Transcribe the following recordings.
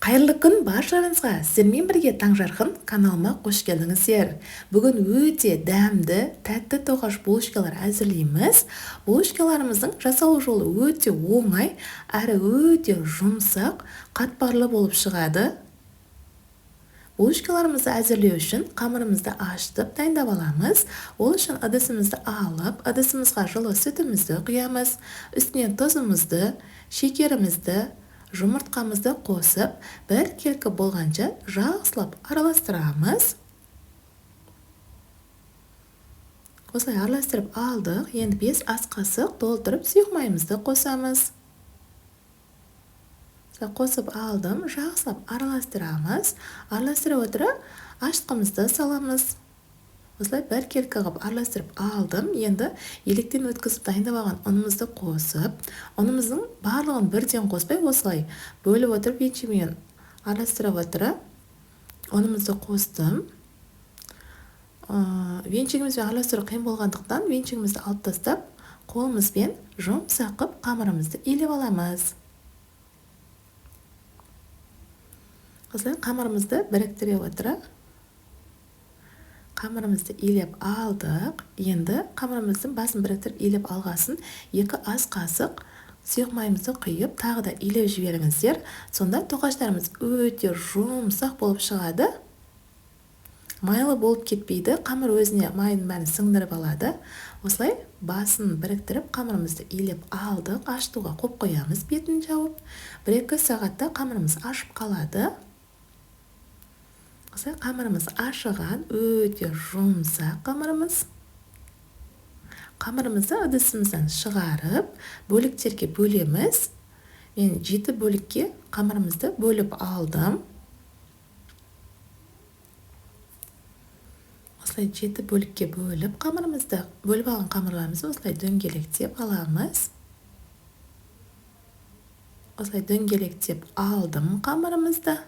Қайырлы күн баршаңызға! Сіздермен бірге Таңжарқын каналыма қош келдіңіздер. Бүгін өте дәмді, тәтті тоқаш булочкалар әзірлейміз. Булочкаларымыздың жасалу жолы өте оңай, әрі өте жұмсақ, қатпарлы болып шығады. Булочкаларымызды әзірлеу үшін қамырымызды ашытып дайындап аламыз. Ол үшін ыдысымызды алып, ыдысымызға жылы сүтімізді құямыз. Үстіне тұзымызды, шекерімізді, жұмыртқамызды қосып, біркелкі болғанша жақсылап араластырамыз. Осылай араластырып алдық. Енді 5 ас қасық толтырып сұйық майымызды қосамыз. Қосып алдым, жақсылап араластырамыз. Араластыра отыра ашытқымызды саламыз. Осылай біркелкі қылып араластырып алдым. Енді електен өткізіп дайындап алған ұнымызды қосып, ұнымыздың барлығын бірден қоспай, осылай бөліп отырып венчикмен араластыра отыра ұнымызды қостым. Венчигімізбен араластыру қиын болғандықтан венчигімізді алып тастап, қолымызбен жұмсақ қылып қамырымызды илеп аламыз. Осылай қамырымызды біріктіре отыра қамырымызды илеп алдық. Енді қамырымыздың басын біріктіріп илеп алғасын 2 ас қасық сұйық майымызды құйып, тағы да илеп жіберіңіздер. Сонда тоқаштарымыз өте жұмсақ болып шығады. Майлы болып кетпейді, қамыр өзіне майдың бәрін сіңдіріп алады. Осылай басын біріктіріп қамырымызды илеп алдық. Ашытуға қойып қоямыз, бетін жауып. 1-2 сағатта қамырымыз ашып қалады. Осылай қамырымыз ашыған, өте жұмсақ қамырымыз. Қамырымызды ыдысымыздан шығарып, бөліктерге бөлеміз. Мен 7 бөлікке қамырымызды бөліп алдым. Осылай 7 бөлікке бөліп қамырымызды, бөліп алған қамырларымызды осылай дөңгелектеп аламыз. Осылай дөңгелектеп алдым қамырымызды.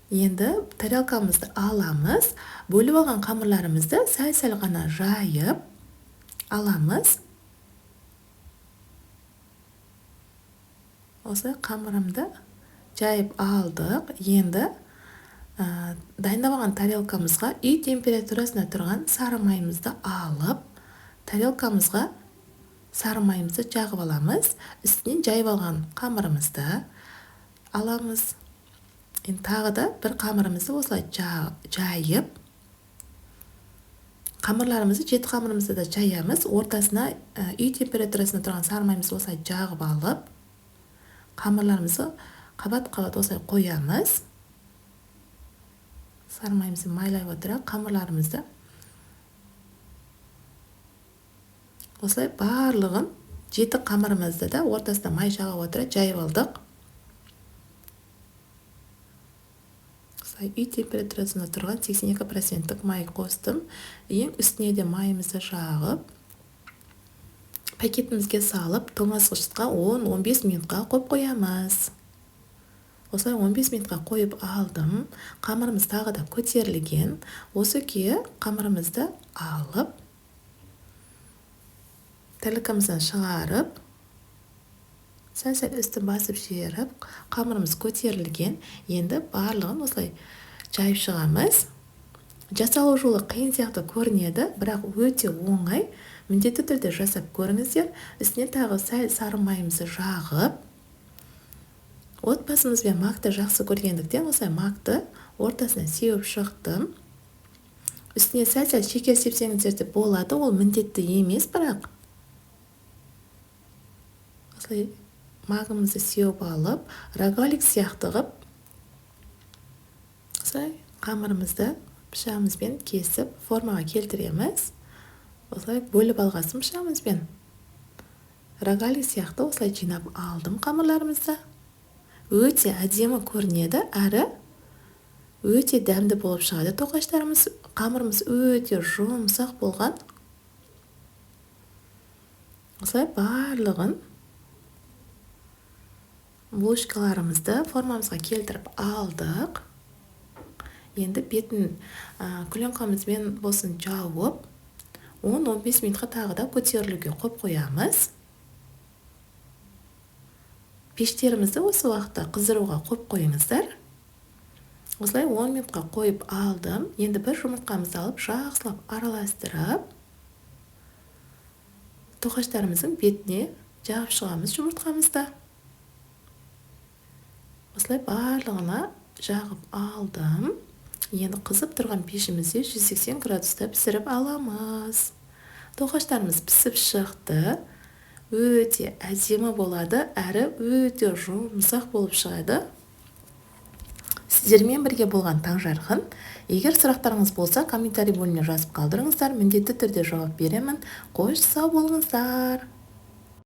Енді тарелкамызды аламыз, бөліп алған қамырларымызды сәл-сәл ғана жайып аламыз. Осылай қамырымды жайып алдық. Енді дайындап алған тарелкамызға үй температурасында тұрған сары майымызды алып, тарелкамызға сары майымызды жағып аламыз. Үстінен жайып алған қамырымызды аламыз. Енді тағы да бір қамырымызды осылай жайып, қамырларымызды, 7 қамырымызды да жаямыз. Ортасына үй температурасында тұрған сары майымызды осылай жағып алып, қамырларымызды қабат-қабат осылай қоямыз. Сары майымызды майлай отыра қамырларымызды осылай барлығын 7 қамырымызды да ортасына май жағып отыра жайып алдық. Үй температурасында тұрған 82% май қостым. Ең үстіне де майымызды жағып, пакетімізге салып, тоңазытқышқа 10-15 минутқа қойып қоямыз. Осылай 15 минутқа қойып алдым. Қамырымыз тағы да көтерілген. Осы күйі қамырымызды алып, тарелкамыздан шығарып, сәл-сәл үстін басып жіберіп, қамырымыз көтерілген. Енді барлығын осылай жайып шығамыз. Жасалу жолы қиын сияқты көрінеді, бірақ өте оңай. Міндетті түрде жасап көріңіздер. Үстіне тағы сәл сары майымызды жағып, отбасымызбен макты жақсы көргендіктен осылай макты ортасына сеуіп шықтым. Үстіне сәл-сәл шекер сепсеңіздер де болады, ол міндетті емес, бірақ осылай магымызды сеуіп алып, рогалик сияқты қылып, осылай қамырымызды пышағымызбен кесіп формаға келтіреміз. Осылай бөліп алғасын пышағымызбен рогалик сияқты осылай жинап алдым қамырларымызды. Өте әдемі көрінеді, әрі өте дәмді болып шығады тоқаштарымыз. Қамырымыз өте жұмсақ болған. Осылай барлығын булочкаларымызды формамызға келтіріп алдық. Енді бетін пленкамызбен болсын жауып, 10-15 минутқа тағы да көтерілуге қойып қоямыз. Пештерімізді осы уақытта қыздыруға қойып қойыңыздар. Осылай 10 минутқа қойып алдым. Енді бір жұмыртқамызды алып, жақсылап араластырып, тоқаштарымыздың бетіне жағып шығамыз жұмыртқамызды. Осылай барлығына жағып алдым. Енді қызып тұрған пешімізде 180 градуста пісіріп аламыз. Тоқаштарымыз пісіп шықты. Өте әдемі болады, әрі өте жұмсақ болып шығады. Сіздермен бірге болған Таңжарқын. Егер сұрақтарыңыз болса, комментарий бөліміне жазып қалдырыңыздар, міндетті түрде жауап беремін. Қош, сау болыңыздар.